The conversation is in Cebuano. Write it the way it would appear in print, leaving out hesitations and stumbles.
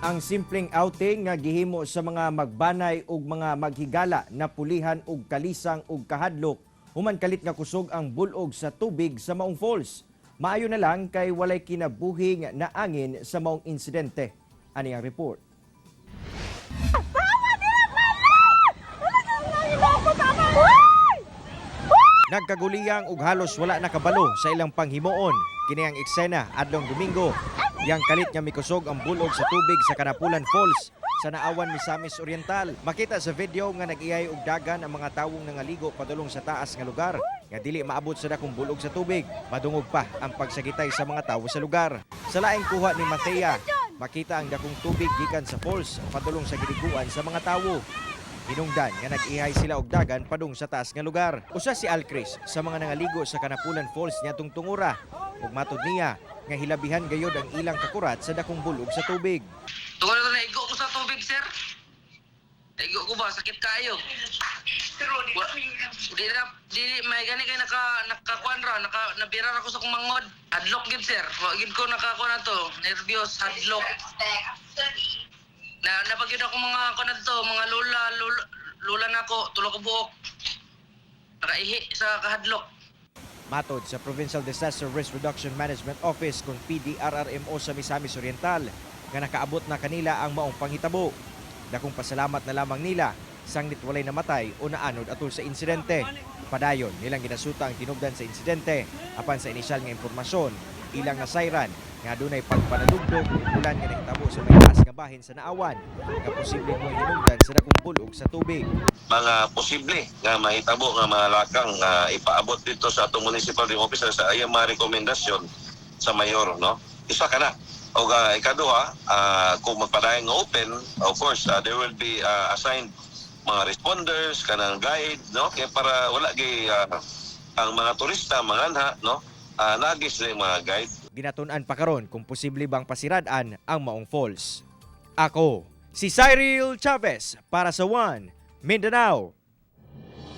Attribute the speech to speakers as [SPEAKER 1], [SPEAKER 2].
[SPEAKER 1] Ang simpleng outing nga gihimo sa mga magbanay ug mga maghigala na pulihan og kalisang ug kahadlok human kalit nga kusog ang bulog sa tubig sa Maong Falls. Maayo na lang kay walay kinabuhi nga naangin sa maong insidente. Ani ang report. Nagkaguliyang ug halos wala nakabalo sa ilang panghimuon. Kini ang eksena adlong Domingo. Yang kalit nga mikusog ang bulog sa tubig sa Kanapulan Falls sa Naawan, Misamis Oriental. Makita sa video nga nag-ihay og dagan ang mga tawong nangaligo padulong sa taas nga lugar nga dili maabot sa dakong bulog sa tubig. Madungog pa ang pagsagitay sa mga tawo sa lugar. Sa laing kuha ni Matea, makita ang dakong tubig gikan sa falls padulong sa giliguan sa mga tawo. Hinungdan nga nag-ihay sila og dagan padung sa taas nga lugar. Usa si Alcris sa mga nangaligo sa Kanapulan Falls niadtong tungura. Ug matud niya nga hilabihan gayod ang ilang kakurat sa dakong bulog sa tubig.
[SPEAKER 2] Tungod na naigo ko sa tubig, sir. Naigo ko ba? Sakit kayo. Di na, di, may gani kay nakakuan ra, nabira ra ko sa kong mangod. Hadlok gid, sir. Wa gid ko nakakuan na to. Nervyos, hadlok. Na napagyud ako mga kuan na to, mga lula, lula, lula nako, tulo ko buok. Nakaihi sa kahadlok.
[SPEAKER 1] Matod sa Provincial Disaster Risk Reduction Management Office kung PDRRMO sa Misamis Oriental nga nakaabot na kanila ang maong panghitabo. Dakong pasalamat na lamang nila sangnit walay namatay o naanod atol sa insidente. Padayon nilang ginasuta ang tinubdan sa insidente apan sa inisyal nga impormasyon, ilang nasayran nga adunay pagpanadugdog ug ulan nga nahitabo sa may taas nga bahin sa Naawan nga posibleng mo'y hinungdan sa dakong bulog sa tubig.
[SPEAKER 3] Mga posible nga mahitabo nga mga lakang nga ipaabot dito sa atong municipal officer sa iyang mga rekomendasyon sa mayor, no? Isa ka na o ikaduha, kung magpadayon nga open, of course, there will be assigned mga responders, kanang guide, no, kay para wala gi ang mga turista manganha, no, nagi sila yung mga guide.
[SPEAKER 1] Ginatun-an pa karon kung posible bang pasirad-an ang Maong Falls. Ako, si Cyril Chavez para sa One Mindanao.